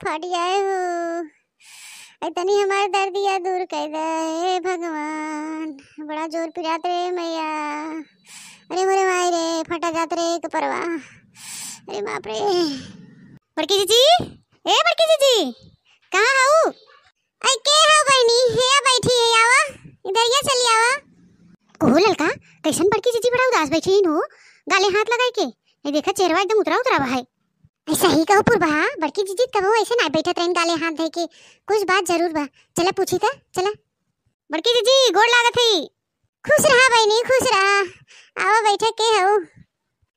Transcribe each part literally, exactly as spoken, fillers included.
फाट जाए हो। ऐ तनी हमार दर्दिया दूर कर दे, ए भगवान, बड़ा जोर पिरात रे मैया। अरे मोरे माई रे, फटा जात रे कपरवा। अरे बाप रे। बड़की जीजी, ए बड़की जीजी, कहाँ हऊ? अरे के हो बहिनी, हेया बैठी है, आवा, इधर ये चली आवा। कहो ललका, कैसन बड़की जीजी बड़ा उदास बैठी हईन हो, गाले हाथ लगाई के। ये देखा चेहरवा एकदम उतरा उतरा बा है। ऐसा ही कहो पुरबहा, बड़की जीजी कबो ऐसे ना बैठत रहिन गाले हाथ धइ के, कुछ बात जरूर बा। चला पूछी त, चला। बड़की जीजी गोड़ लागत है। खुश रहा बहिनी, खुश रहा। आवा बैठे, के हऊ?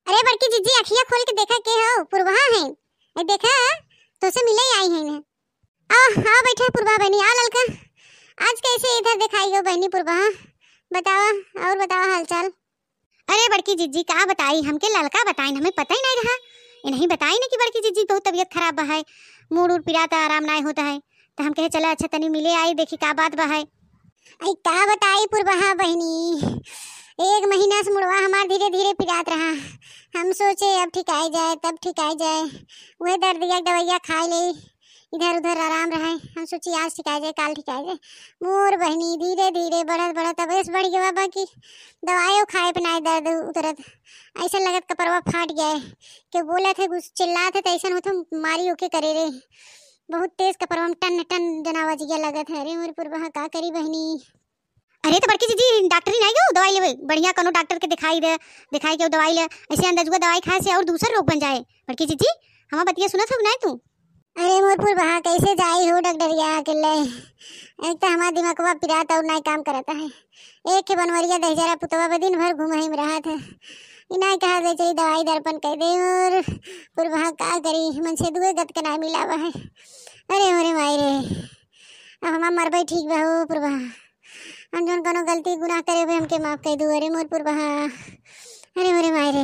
अरे बड़की जीजी, अखिया खोल के देखा के हऊ, पुरबहा है। ए देखा, तोसे मिले आई है। आओ, आओ बैठा पुरबा बहिनी, आओ ललका। आज कैसे इधर दिखाई हो बहिनी पुरबा? बतावा, और बतावा हालचाल। अरे बड़की जीजी का बताई, हमके ललका बताइन, हमें पता ही नहीं रहा। इन्हीं बताइन कि बड़की जीजी बहुत तबीयत खराब बा है, मूड़ उड़ पिराता, आराम नाय होता है। तो हम कहे चला अच्छा तनी मिले आई, देखी का बात बा है। आई का बताई पुरबहा बहिनी, एक महीना से मुड़वा हमार धीरे धीरे पिरात रहा। हम सोचे अब ठिकाई जाए, तब ठिकाई जाए, वह दर्दिया के दवाइया खाए ले, इधर उधर आराम रहे। हम सोची आज ठिकाई जाए, काल ठिकाई जाए। मोर बहिनी धीरे धीरे बढ़त बढ़त अब ऐस बढ़ गया बा कि दवाइयों खाए पे नाय दर्द उतरत। ऐसा लगत कपरवा फाट गया है। केहू बोलत है, कुछ चिल्लात है, तो ऐसा होत मारी ओके करे रे। बहुत तेज कपरवा में टन टन जनावा जिया लगत है। अरे मोर पुरबहा का करी बहिनी। अरे तो बड़की जीजी डॉक्टरी नहीं गयो दवाई लेवे, बढ़िया कोनो डॉक्टर के दिखाई दे, दिखाई के दवाई ले। ऐसे अंदजुआ दवाई खाए से और दूसर रोग बन जाए। बड़की जीजी हमार बतिया सुनत हो नहीं तू? अरे मोर पुरबहा कैसे जाई हो डॉक्टरिया अकेले? एक तो हमार दिमागवा पिरात और नाई काम करत है। एक के बनवरिया दहिजरा पुतवा बा दिन भर घूमही में रहत है। ई नाई कहा दे चाहिए दवाई दर्पण कर दे और पुरबहा का करी, मन से दुए गत के नाई मिलावा है। अरे मोरे माई रे, अब हमार मरबई ठीक बा हो पुरबहा। हम जौन कोनो गलती गुनाह करे बे हमके माफ कर दू। अरे मोर पुरबहा, अरे मोरे माई रे।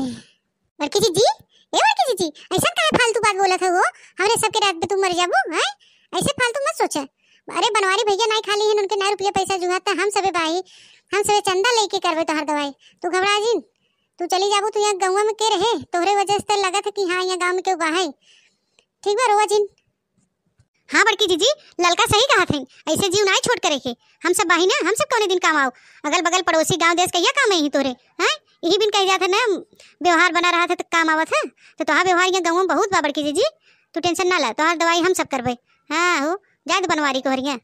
बड़की जीजी, ए बड़की जीजी, ऐसा काहे फालतू बात बोलत हो? हमरे सबके रात पे तू मर जाबू, हैं? ऐसे फालतू मत सोचे। अरे बनवारी भैया नाई खाली हैं, उनके नाई रुपया पैसा जुहा त हम सबे बाही, हम सबे चंदा लेके करबे तोहर दवाई। तू घबरा जिन, तू चली जाबू, तू यहाँ गौवा में के रहे, तोहरे वजह से त लगत है कि हाँ यहाँ गाँव में केहू बा है। ठीक बा, रोवा जिन। हाँ बड़की जीजी, ललका सही कहत हईं, ऐसे जीव नाई छोट करे के। हम सब बाही ना, हम सब कौने दिन काम आओ? अगल बगल पड़ोसी गांव देश कहिया काम आई तोरे, हैं? यही बिन कह जात है ना, व्यवहार बना रहत है तो काम आवत है। तो तोहार व्यवहार यहाँ गाँव में बहुत बा बड़की जीजी, तू टेंशन ना ला, तोहार दवाई हम सब करबे। हाँ हो, जाए दे बनवारी कोहरिया।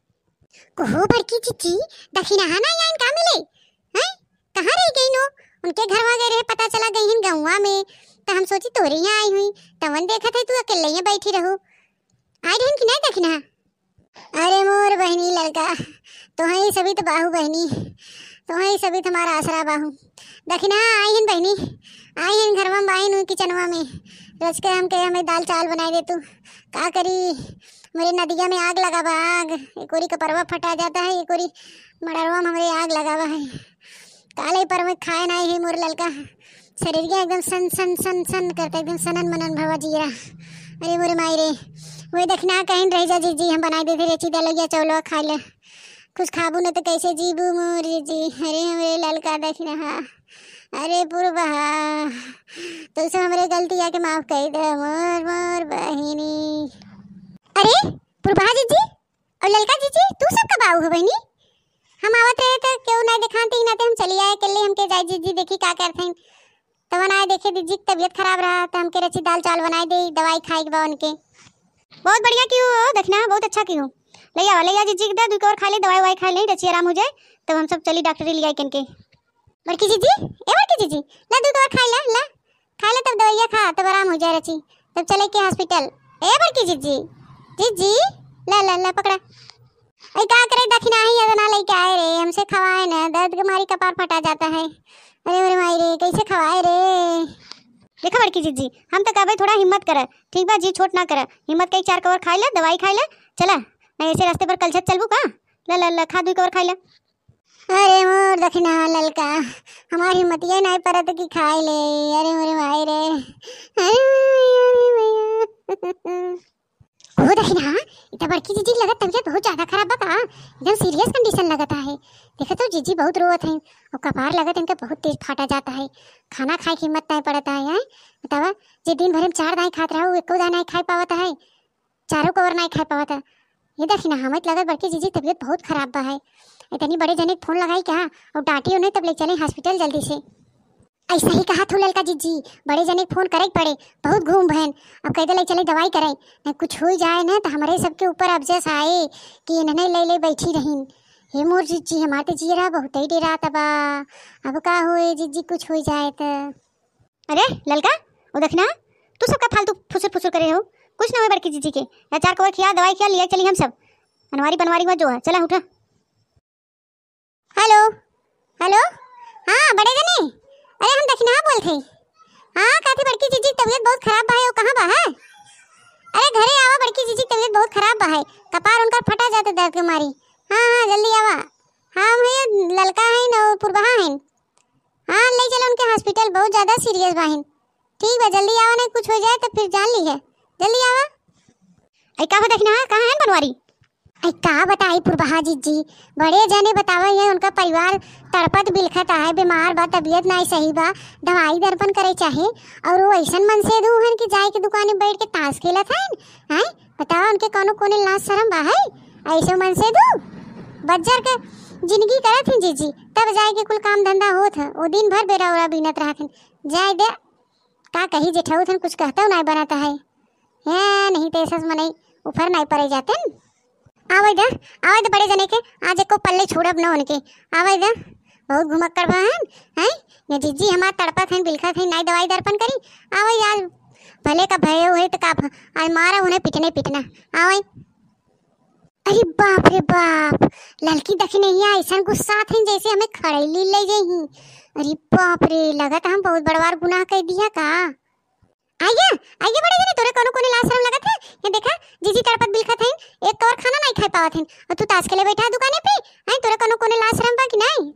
कहो बड़की जीजी, दखिनहा ना आइन का मिले? हैं? कहाँ रह गई नो? उनके घरवा गए रहे, पता चला गई हिन गौवा में, तो हम सोची तोरे यहाँ आई हुई, तवन देखत है तू अकेले यहाँ बैठी रहू। आई रहन कि नहीं दखिनहा? अरे मोर बहिनी ललका, तोहई सभी तो बाहू बहिनी, तोहई सभी तो हमारा आसरा बाहू। दखिनहा आई हिन बहिनी, आई हिन घरवा में बाइन हुई किचनवा में। रच के हमके हमें दाल चावल बनाए दे तू। का करी, मेरे नदिया में आग लगा बा आग, एक ओरी कपरवा फटा जाता है, एक ओरी मड़रवा में हमरे आग लगा बा है। काले पर में खाए नाई है मोर ललका, शरीर के एकदम सन सन सन सन करता, एकदम सनन मनन भवा जीरा। अरे मोरे माई रे, वही दखिनहा कहीं रह जा जीजी, हम बनाई देते रेची दलैया चौलवा खाए ले। कुछ खाबू न तो कैसे जीबू मोर जीजी। अरे हमरे ललका दखिनहा, अरे पुरबहा, तू से हमरे गलतिया के माफ कर दे मोर मोर बहिनी। अरे पुरबहा जीजी, और ललका जीजी, तू सब कब आऊ हो बहिनी? हम आवत रहे तो केहू ना देखान, तीन नाते हम चली आए अकेले, हमके जाए जीजी देखी का करत हैं। तब ना आए देखे दीदी की तबीयत खराब रहा तो हमके रची दाल चावल बनाए दे, दवाई खाए के बा उनके। बहुत बढ़िया की हो दखिनहा, बहुत अच्छा की हो। ले आवा, ले आ जीजी के दे, दू कवर खा ले, दवाई ववाई खा ले, रची आराम हो जाए, तब हम सब चली डॉक्टरी ले आई किनके। बड़की जीजी, ए बड़की जीजी, ला दू कवर खा ले, ला। खा ले तब दवाइया खा, तब आराम हो जाए रची, तब चले के हॉस्पिटल। ए बड़की जीजी, जीजी, ला, ला, ला, पकड़ा। ए, का करे दखिनहा ही, अदना लेके आए रे, हमसे खवाए न, दर्द के मारी कपार फटा जाता है। अरे, अरे माई रे, कैसे खवाए रे? देखा बड़की जीजी, हम तो कहबे थोड़ा हिम्मत करे, ठीक बा, जी छोट ना करे, हिम्मत कई चार कवर खाई ले, दवाई खाई ले, चला, नहीं ऐसे रास्ते पर कलछत चलबू का? ला, ला, ला, खा, दुई कवर खाई ले। अरे मोर दखिनहा ललका, हमार हिम्मतिया नाई परत कि खाई ले। अरे मोरे माई रे, अरे माई, अरे माई। ओ दखिनहा, इतना बड़की जीजी लगत तबीयत बहुत ज्यादा खराब बा का? एकदम सीरियस कंडीशन लगत है। देखा तो जीजी बहुत रोवत है और कपार लगत इनका बहुत तेज फाटा जाता है। खाना खाए की हिम्मत नाई पड़ता है, हैं? बतावा, जे दिन भर में चार दाई खात रहा, वो एको दाई नाई खाए पावत है। चारों कवर नाई खाए पावत है। ये देखी ना, हमें तो लगत बड़की जीजी तबीयत बहुत खराब बा है। इतनी बड़े जने के फोन लगाई क्या और डांटी उन्हें, तब ले चले हॉस्पिटल जल्दी से। ऐसा ही कहा थू ललका जीजी, बड़े जने के फोन करे के पड़े, बहुत घूम भैन। अब कह दे ले चले दवाई करे, नहीं कुछ हो जाए ना तो हमारे सबके ऊपर अबजस आए कि इन्हें ले ले बैठी रहीन। हे मोर जीजी, हमार तो जियरा बहुत ही डेरात बा। अब का होए जीजी, कुछ हो जाए तो। अरे ललका, ओ देखना, तू सबका फालतू फुसुर फुसुर करे हो। कुछ ना होए बड़की जीजी के, या चार कवर खिया, दवाई खिया, लिया चली हम सब। बनवारी बनवारी हुआ जो है, चला उठा। हेलो, हेलो, हाँ बड़े जने, अरे हम दखिनहा बोलत हई। हाँ, काथी बड़की जीजी के तबीयत बहुत खराब बा है, वो कहाँ बा है? अरे घरे आवा, बड़की जीजी के तबीयत बहुत खराब बा है, कपार उनकर फटा जाता दर्द के मारी। हाँ, हाँ, जल्दी आवा। हाँ, हम है ललका है न, पुरबहा है। हाँ, ले चलो उनके हॉस्पिटल, बहुत ज्यादा सीरियस बा है। ठीक बा, जल्दी आवा, नहीं कुछ हो जाए तो फिर जान ली है। जल्दी आवा। ऐ का बा दखिनहा, कहाँ है बनवारी? ऐ का बताई पुरबहा जीजी, बड़े जने बतावे ये उनका परिवार तड़पत बिलखत है, बीमार बा, तबीयत नाई सही बा, दवाई दर्पण करे चाहे, और वो ऐसन मन से दू हन कि जाए के दुकाने बैठ के ताश खेलत हन। हैं, बतावा उनके कौनो कोने लाज शरम बा है? ऐसे मन से दू बज्जर के जिंदगी करत हन जीजी, तब जाए के कुल काम धंधा होत है, वो दिन भर बेरा ओरा बीनत रहत हन। जाए दे, का कही जेठऊ थन, कुछ कहता नाई बनत है। हैं, नहीं तो ऐसा मनई ऊपर नाई पड़े जाते न। आवे दे, आवे दे बड़े जने के, आज एको पल्ले छोड़ब न उनके। आवे दे, बहुत घुमक्कड़ बा हन, हैं? ये जीजी हमार तड़पत हन, बिलखत हन, नाई दवाई दर्पण करी। आवे आज भले का भय होए तो का भ-, आज मारा उन्हें पिटने पिटना। आवे। अरे बाप रे बाप, ललकी दखिनहिया ऐसन गुस्सात हैं जैसे हमें खड़ेली ले जाई। अरे बाप रे, लगत हम बहुत बड़वार गुनाह कर दिया का। आइया, आइया बड़े जने, तोरे कौनो कोने लाज शरम लगत है? ये देखा, जीजी तड़पत बिलखत हैं, एक कवर खाना नाई खाए पावत हैं, और तू ताश खेले बैठा है दुकाने पे। हैं, तोरे कौनो कोने लाज शरम बा कि नाई?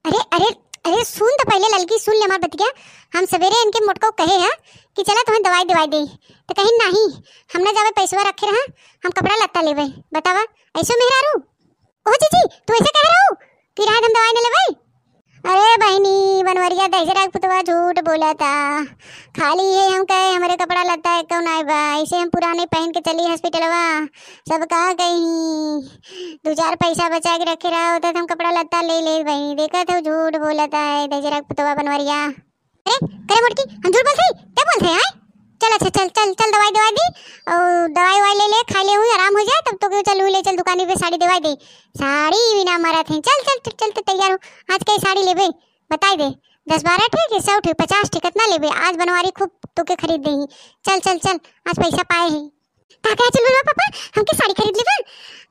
अरे, अरे, अरे, सुन तो पहले ललकी, सुन ले हमार बतिया। हम सवेरे इनके मोटको कहे हैं कि चला तुम्हें दवाई दवाई दे, तो कहीं नहीं, हम ना जावे, पैसवा रखे रहा, हम कपड़ा लत्ता लेवे। बतावा, ऐसो मेहरारू। ओ जीजी, तू ऐसे कह रहा हो कि रात हम दवाई न लेवे? अरे बहिनी, बनवरिया दहिजरा के पुतवा झूठ बोला था। खाली ये हम कहे हमरे कपड़ा लत्ता है कौन आए बा, ऐसे हम पुराने पहन के चली हॉस्पिटलवा। सब कहा कहीं दो चार पैसा बचा के रखे रहा होता तो हम कपड़ा लत्ता ले ले बहिनी। देखा था झूठ बोला था दहिजरा के पुतवा बनवरिया। अरे, करे मोटकी, हम झूठ बोलत हई? क्या बोलत हई, हैं? चल, अच्छा, चल, चल, चल, दवाई दवाई दी, और दवाई वाई ले ले, खाई ले हुई, आराम हो जाए, तब तो के चल हुई, ले चल दुकानी पे साड़ी दवाई दे। साड़ी बिना मरत है। चल, चल, चल, चल, तो तैयार हो, आज कई साड़ी लेबे, बताई दे, दस बारह ठे के, सौ ठे, पचास ठे, कितना लेबे? आज बनवारी खूब तोके खरीद देही। चल, चल, चल, आज पैसा पाए ही। का कहे चल बा पापा, हमके साड़ी खरीद लेबा?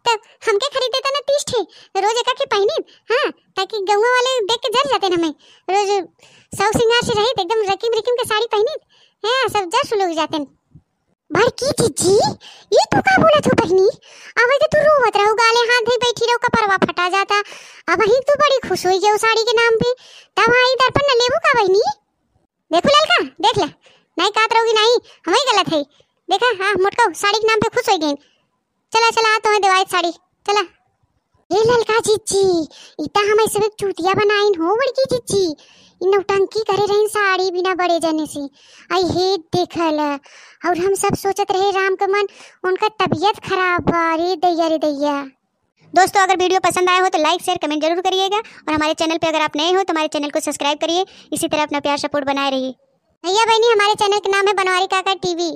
त हमके खरीद देता ना तीस ठे, रोज एका के पहिनी। हाँ, ताकि गौवा वाले देख के जर जाते ना हमें। रोज सौ सिंगार से रही, एकदम रकीम रिकीम के साड़ी पहिनी। हाँ, सब जर सुलोग जाते। बड़की जीजी, ये तू का बोलत हो बहिनी? आवे तो तू रोवत रहू, गाले हाथ धई बैठी रहू, कपरवा फटा जाता। अब ही तू बड़ी खुश होई गयो साड़ी के नाम पे। तब आई दर्पण न लेबू का बहिनी? देखो ललका, देख ले, नहीं कहत रहोगी नहीं, हम ही गलत है। देखा, हाँ, मोटको साड़ी के नाम पे खुश हो गई। चला, चला, तुम्हें देवाई साड़ी, चला। ए ललका जीजी, इता हम ऐसे में चूतिया बनाइन हो बड़की जीजी। इ नौटंकी करे रहीन साड़ी बिना बड़े जने से। आई हे देखल, और हम सब सोचत रहे राम के मन, उनका तबीयत खराब बा। रे दैया, रे दैया। दोस्तों, अगर वीडियो पसंद आया हो तो like, share, comment जरूर करिएगा, और हमारे चैनल पे अगर आप नए हो तो हमारे चैनल को सब्सक्राइब करिए। इसी तरह अपना प्यार सपोर्ट बनाए रहिए। भैया बहनी, हमारे चैनल का नाम है बनवारी काका टीवी।